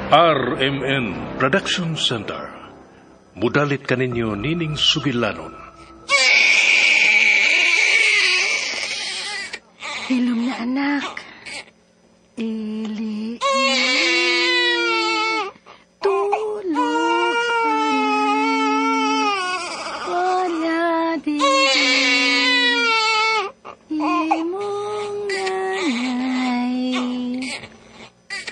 RMN Production Center. Mudalit kaninyo nining sugilanon. Hilom na, anak. Ili, ili, tulog anay. Wala di imong nanay.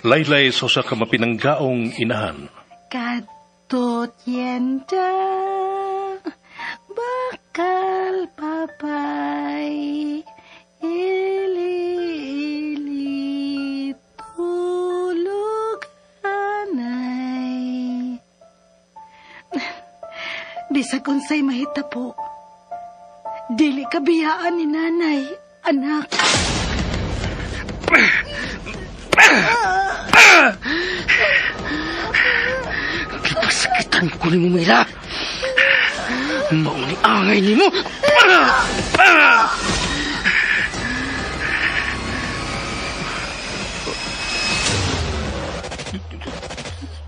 Laylay sa usa ka mapinanggaong inahan. Kadtot yenda, bakal papay. Ili, ili, tulog anay. Bisag unsay mahitapo, dili ka biyaan ni nanay, anak. Gipasakitan ko ni mo, Mila. Mauni angay ni mo.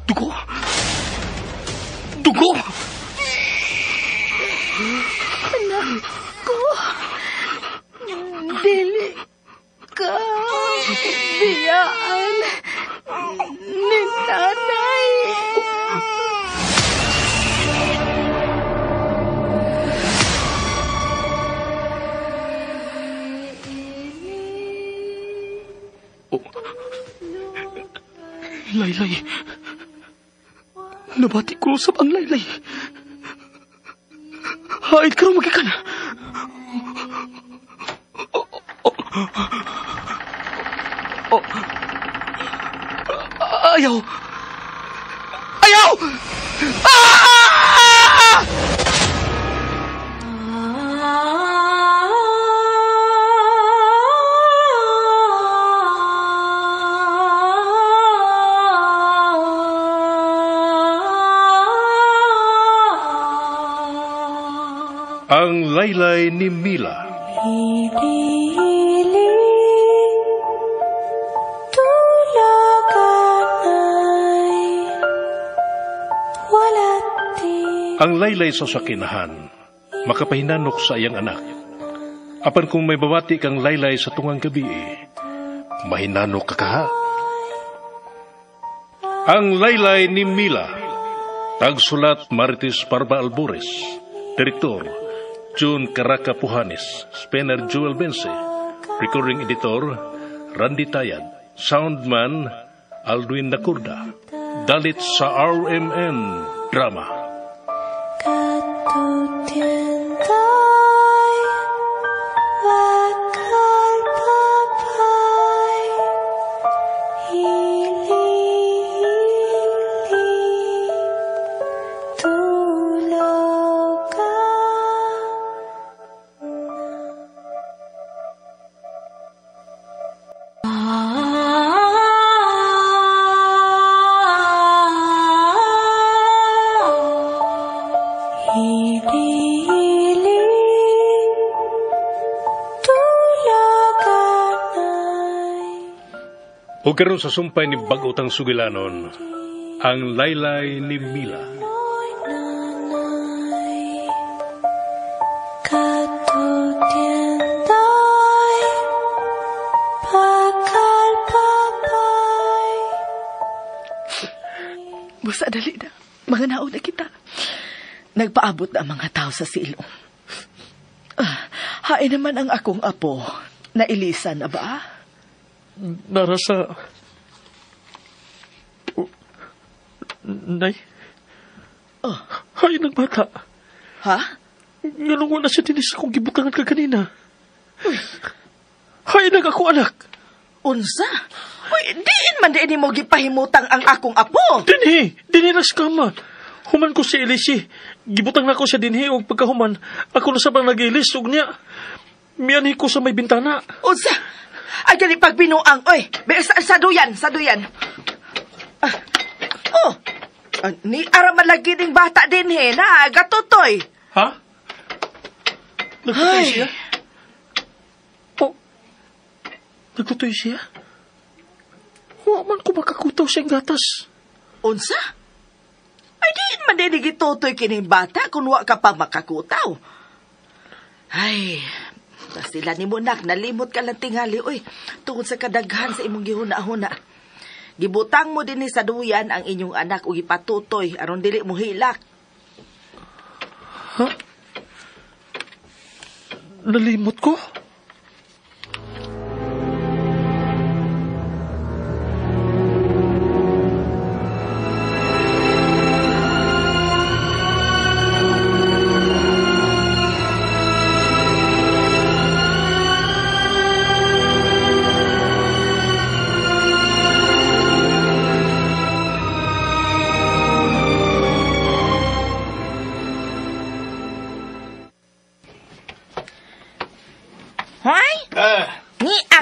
Dugo! Dugo! Anak ko, dili ka biyaan ni nanay. Oh. Laylay. Nabati ko usab ang laylay. Haid karon magikan. Oh, oh, oh. Ayaw. Ayaw! Ah! Ang laylay ni Mila. Ili, tulog anay, wala di. Ang laylay sa sakinahan, makapahinanok sa iyang anak. Apan kung may babati kang laylay sa tungang gabi, mahinanok ka kaha. Ang laylay ni Mila. Tagsulat Marites Parba Albores. Direktor June Caraca Puhanes, Spencer Joel Bense, Recording Editor Randy Tayad, Soundman Aldwin Nakurda. Dalit sa RMN Drama. Katutientay, bakal papay, ili, ili, tulog ka. Ili, tulog anay. O karon sa sumpay ni bag-otang sugilanon, ang laylay ni Mila. Nanay, katutientay, bakal papay. Basta dali na. Mga nauna kita. Nagpaabot na ang mga tao sa silong. Hain naman ang akong apo. Nailisan na ba? Nara sa... Oh, Nay? Oh. Hain ang bata. Ha? Nganong wala siya dinis akong gibutangan ka kanina. Hain ang ako anak. Unsa? Uy, diin man diin mo gipahimutang ang akong apo. Dinhi! Dinhi na sa kama. Human ko si Elise. Gibutang na ko siya dinhi og pagkahuman. Ako na sa bang nag-ilis og niya. Mianhi ko sa may bintana. Unsa? Ay, gani pagbinuang. Oy, sa duyan, sa duyan. Ah, oh, ni ara man lagi ning bata dinhi na gatutoy. Ha? Nagtutoy siya? Oh, nagtutoy siya? Wa man ko makakutaw siyang gatas. Unsa? Ay, diin man din gitutoy kining bata kung wa ka pa makakutaw. Ay, sila ni mo nak, nalimot ka lang tingali, uy, tungod sa kadaghan sa imong gihuna-huna. Gibutang mo din sa duyan ang inyong anak o gipatutoy aron dili mo hilak. Ha? Nalimot ko?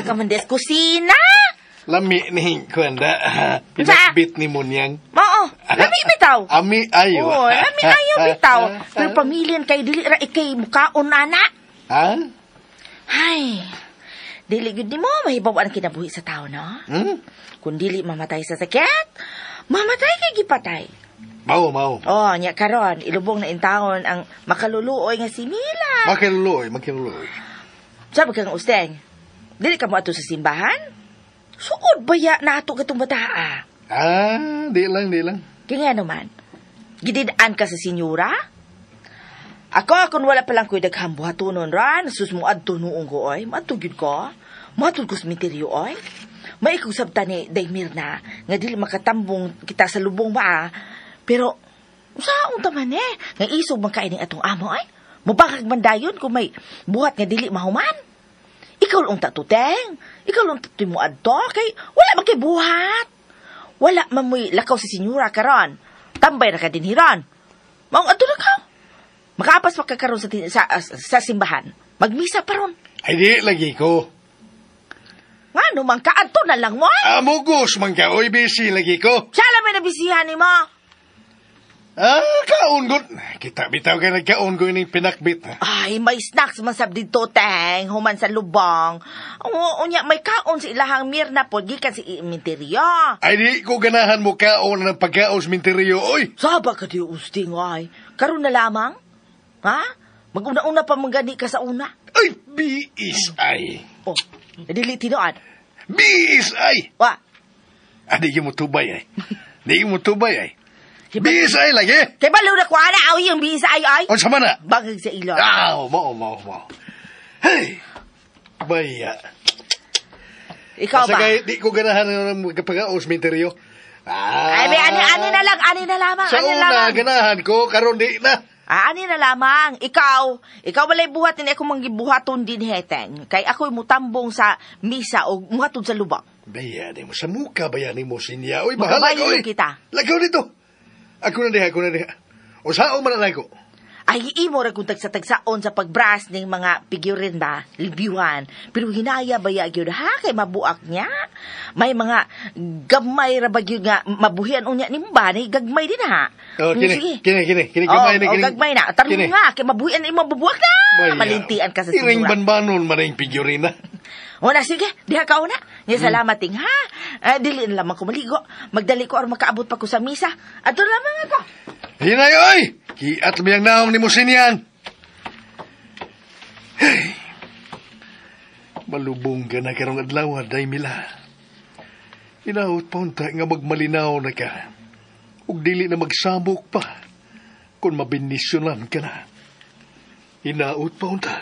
Kamandes kusina. Lami ni kwenda. Pinakbit ni Munyang. Oo, lami bitaw. Ami ayo. Oo, lami ayo bitaw. Pero pamilyan kay dili ra ikay mukaon ana. Ha? Ay. Dili gyud nimo mahibaw ang kinabuhi sa tao, no? Hmm? Kung dili mamatay sa sakit, mamatay kay gipatay. Mao, mao. Oh, nya karon ilubong na intawon ang makaluluoy nga si Mila. Makaluluoy, makaluluoy. Sabi kang usteng. Dili ka mo ato sa simbahan? Suod ba ya na ato katong bataa? Ah, di lang, di lang. Kaya nga naman, gididaan ka sa senyora? Ako, kung wala pa lang ko'y daghang buhatunon ran, sus mo adto noong ko, oy. Maadto gyud ko. Maadto ko sa misteryo, oy. May ikusabta ni Daymir na, nga dili makatambong kita sa lubong ba, pero, usaong taman eh, nga isog man kainin atong amo, ay. Mubakag man dayon kung may buhat nga dili mahuman. Ikaw lang tatuteng. Ikaw lang tatutoy mo adto. Kay wala man kay buhat. Wala man mo'y lakaw si senyora karon. Tambay na ka din hiron. Maong adto na ka. Makaapas pa ka karon sa simbahan. Magmisa pa ron. Ay di lagi ko. Nga no man ka adto na lang mo. Amugos man ka. Oy, busy lagi ko. Siya lang may nabisihan ni mo. Ah, kaon ko. Kita bitaw kay nagkaon ko ining pinakbit. Ay, may snacks man sab dito, Teng. Human sa lubong. Oo, unya, may kaon sa ilahang Mirna po. Gikan si Minteryo. Ay, di ko ganahan mo kaon ng pagkaon sa Minteryo, oy. Saba ka di, usting, ay. Karon na lamang? Ha? Mag-una-una pa manggani ka sa una. Ay, BSI. Oh, dili tinuan. BSI! Wa. Ah, di mo tubay, ay. Di mo tubay, ay. BSI lagi. Kay baliw na ko ana aw yung BSI ay. Unsa man na? Bagag sa ilo. Aw, mao mao mao. Hey. Baya. Ikaw ba? Kay di ko ganahan ng magpagaos minteryo. Ah. Ay, may ani na lang, ani na lamang, sa ani una lamang. Ganahan ko karon di na. Ah, ani na lamang. Ikaw walay buhat ni ako manggibuhaton din heteng. Kay ako'y mutambong sa misa o muhatod sa lubang. Baya ni mo sa muka baya ni mo sinya. Oy, bahala ko. Makabayo kita. Lagaw dito. Ako na diha, ako na diha. O sao man na ko? Ay, imo ra kung tagsa-tagsaon sa pagbras ng mga figurin ba, libyuhan. Pero hinaya ba ya gyud ha kay mabuak niya? May mga gamay ra ba gyud nga mabuhian unya nimo ba ni gagmay din ha. Oh, kini, sige. kini, kini gamay ni oh, kini. Oh, gagmay na. Tarong nga kay mabuhian imo mabuak na. Baya. Malintian ka sa Iring sinura. banbanon man ang figurina. O na, sige, diha ka una. Nga salamat ting ha. Dili na lamang ko maligo. Magdali ko aron makaabot pa ko sa misa. Adto lamang ako. Hinay oy! Kiat miyang naong ni Musinyan. Hey. Malubong ka na karong adlaw, day Mila. Inaot pa unta nga magmalinaw na ka. Ug dili na magsamok pa kung mabinisyonan ka na. Inaot pa unta.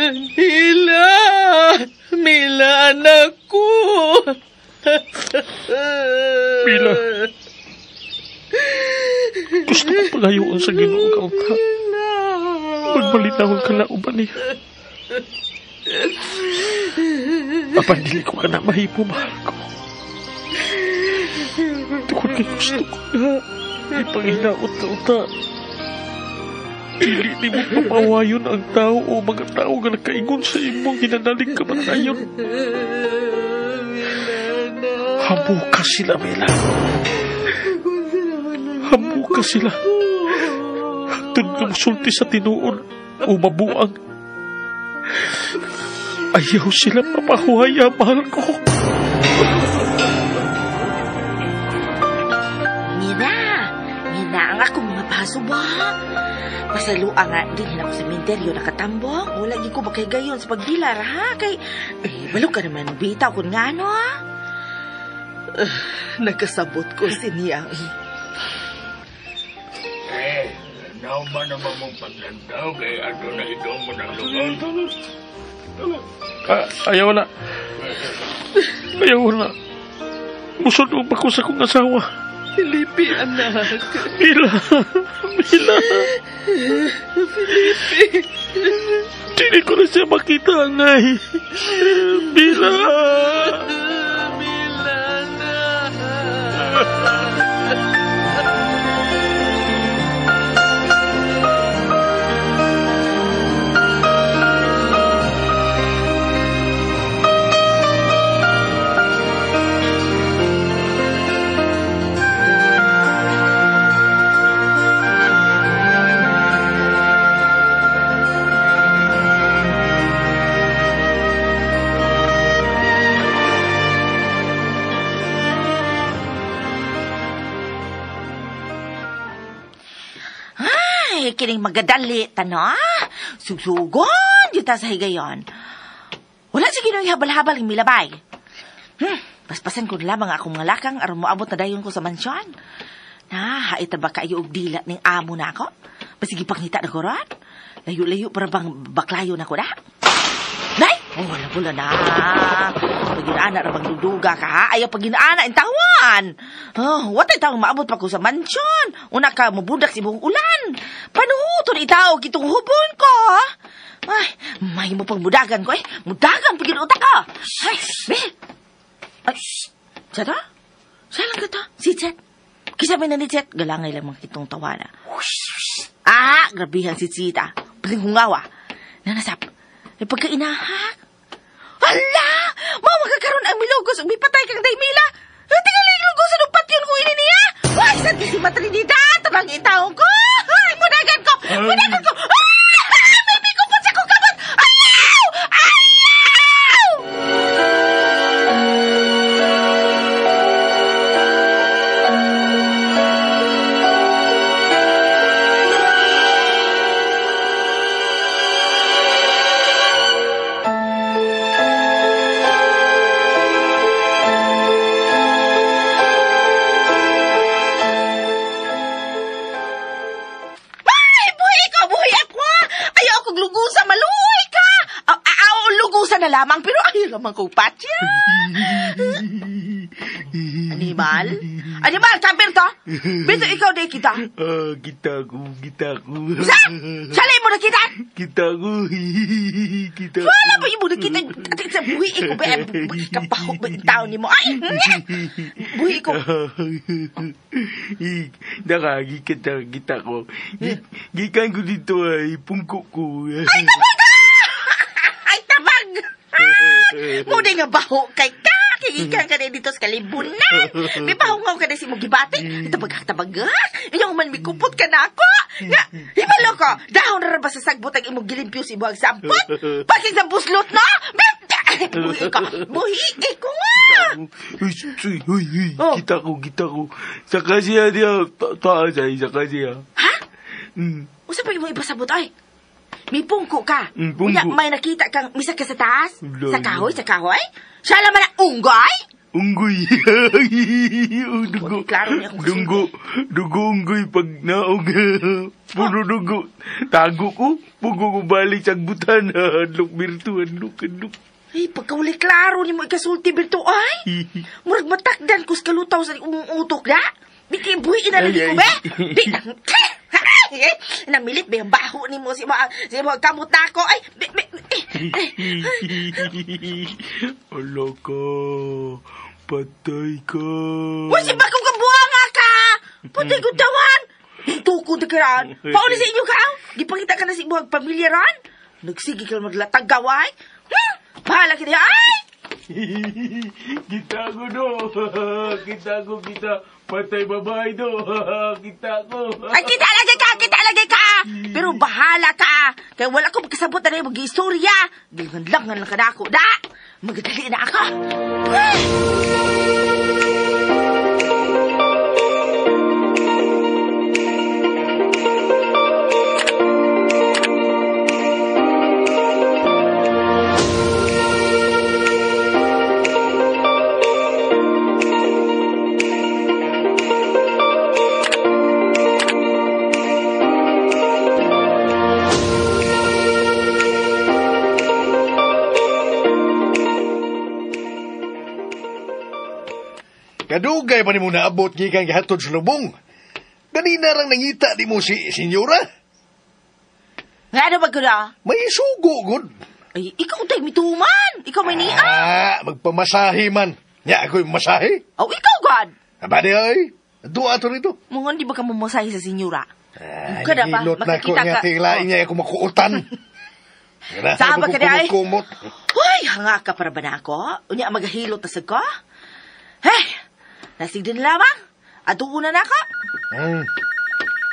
Mila! Mila, anak ko! Mila! Gusto ko palayoon sa Ginoo ka. Magmalitahon ka na uban niya. Apan dili ko ka na mahipo, mahal ko. Tukod kay gusto ko na. Ipanginaot ka uta. Dili ni mo papawayon ang tao o mga tao nga nakaingon sa imong hinanalig kamatayon. Hamuka sila, Mila. Hamuka sila. Hangtod nga musulti sa tinuod o mabuang. Ayaw sila papahuhaya, mahal ko. Ngina ang akong mga baso ba? Masalua nga din ako sa minteryo nakatambong. Wala gid ko makaigayon sa pagdilar, ha? Kay, balo ka naman, bitaw kung nga, no, ha? Nagkasabot ko si niya. Nauma naman mong paglantaw kay ato na ito mo ng lugon. Ayaw na. Ayaw na. Musunod pa ko sa kong asawa. Felipe, anak. Mila. Mila. Felipe. Hindi ko na siya makita, angay. Mila. Mila na. Kining magadali, tano? Susugon, yuta sa higayon. Wala siya gino'y habal-habal ng milabay. Paspasan ko lamang akong mga lakang aron moabot na dayon ko sa mansyon. Na, hait ba kayo og dila ning amo na ako? Basigi pangita na ko ron? Layo-layo para bang baklayo na ko na? Nay! Oh, wala wala na. Pag-inaana ra bang duduga ka, ha? Ayaw pag-inaana in tawan. Oh, watay tawang maabot pa ko sa mansyon. Una ka, mabudak si buong ulan. Panuhuton itaw kitong hubon ko, ha? Ay, may mo pang mudagan ko, eh. Mudagan pag utak ka. Ay, be. Ay, Chet, ha? Siya lang ka to. Si Chet. Kisa may na ni Chet. Galangay lang mga kitong tawana. Ah, grabihan si Chita. Paling hungawa. Nanasap. Ay, pagkainahak. Hala! Mao magkakaroon ang milugos ug mipatay kang Daymila. Tingaling lugosan og patyon ko ini niya. Ay, Santissima Trinidad! Tabang itaw ko! Ay, mudagan ko! Mudagan ko! Ah! May mikupot sa kong kamot! Ayaw! Ayaw! Na lamang, pero ayaw lamang kong patya. Animal? Animal, kamper to? Bito ikaw di kita. Kita ko, kita ko. Sa? Sali mo na kita? Kita ko, kita ko. Wala ba yung mo na kita? Sa buhi ko ba? Kapaho ba yung tao ni mo? Ay, buhi ko. Nakagi kita, kita ko. Gikan ko dito ay pungko ko. Ay, tabag! Ay, tabag! Muna nga baho kay ka. Kigikan ka na dito sa kalibunan. May bahungaw ka na si mong gibati. Tabag, tabag, Iyong man, mikupot ka na ako. Nga, hibalo ko. Dahon na ba sa sagbot ang imong gilimpyo sa ibuhang sampot? Pagking sa buslot, no? Buhi ko. Buhi ko nga. Uy, uy, uy. Kita ko, kita ko. Saka siya niya. Taas ay, saka siya. Ha? Usa pa imong ipasabot, ay. May pungko ka. Pungko. Unya, may nakita kang misa ka sa taas? Sa kahoy, sa kahoy? Siya laman na unggoy? Unggoy. Dugo. Klaro niya kung dugo. Dugo unggoy pag naog. Puno dugo. Tago ko. Pugo ko balik sa butan. Hadlok birtu. Hadlok, hadlok. Ay, pagkauli klaro ni mo ikasulti birtu ay. Murag matakdan ko sa kalutaw sa umong utok na. Di kayo buhiin na lagi ko, be. Di, namilit ba yung baho ni mo si mga kamot na ako? Ay, Ala ka, patay ka. Uy, si bakong kabuanga ka! Patay ko tawan! Tukod ka ran. Pauli sa inyo ka, aw? Gipangita ka na sa imuhang pamilya ran? Nagsige ka maglatag gaway? Bahala ka niya, ay! Kita ko do. Kita ko, kita. Patay babae do. Kita ko. Ay, kita lagi ka! Kita lagi ka! Pero bahala ka! Kaya wala ko magkasabot na rin mag-istorya. Gilangan-langan lang ka na ako. Da! Magadali na ako. Kadugay pa ni mo naabot gikan gihatod sa lubong. Ganina rang nangita di mo si senyora. Nga ano ba ko na? May sugo, gud. Ay, ikaw tayo mituman. Ikaw may niya. Ah, magpamasahe man. Nya ako'y masahe. Oh, ikaw, God. Aba di ay. Duwa to rito. Mga di ba ka mamasahe sa senyora? Ah, Kada ba? nahilot na ako Makakita nga ka. tilain niya ako makuutan. Sama ka di ay. Kumot. Hoy, hanga ka para ba na ako? Unya, maghahilot na sa ko? Hey, nasigdin lamang. Ato una na ako.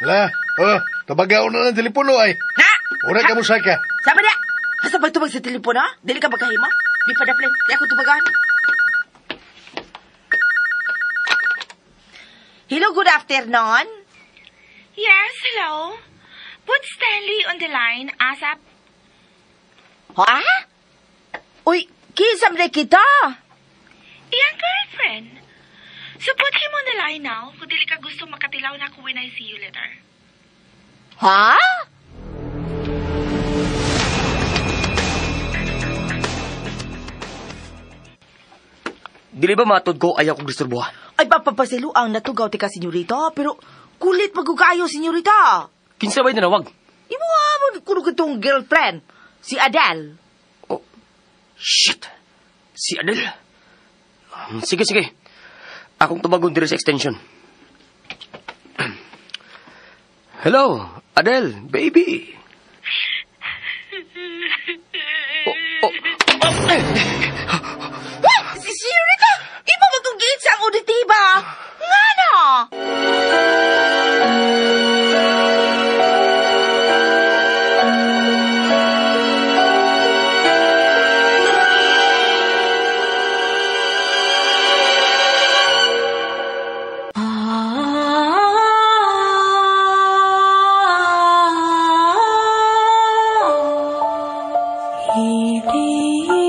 La, oh, tabagaw na ng telepono ay. Ha? Ura ka mo saka. Sama na. Asa pagtubag sa telepono? Dili ka magkahimo? Di pa daplin. Di ako tubagan. Hello, good afternoon. Yes, hello. Put Stanley on the line, ASAP. Ha? Uy, kisam na kita. Iyang girlfriend. So put him on the line now kung dili ka gusto makatilaw na ako when I see you later. Ha? Dili ba matod ko ayaw kong disturbuha? Ay, papapasilo ang natugaw ti ka, senyorita, pero kulit pagkukayo, senyorita. Kinsa ba'y nanawag? Imo mo kuno kitong girlfriend, si Adele. Oh, shit! Si Adele? Sige, sige. Akong tubagon diri sa extension. Hello, Adele, baby. Oh, oh, oh. Wah, si senyorita, imo mo kong giit sa ang auditiva. Nga na?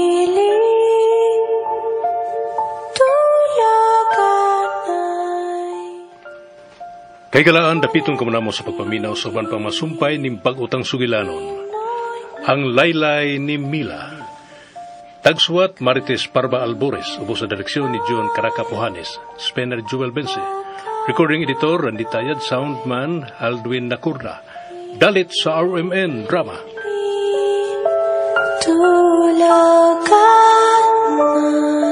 Hiling tulaganay. Kay galaan, dapiton ko mo sa pagpaminaw sa uban pang masumpay ning bag-utang sugilanon. Ang Laylay ni Mila. Tagsuwat Marites Parba Albores, ubos sa direksyon ni John Caracapohanes, Spencer Jewel Bense. Recording editor Randy Tayad, soundman Aldwin Nakurda. Dalit sa RMN Drama. Tulaganay.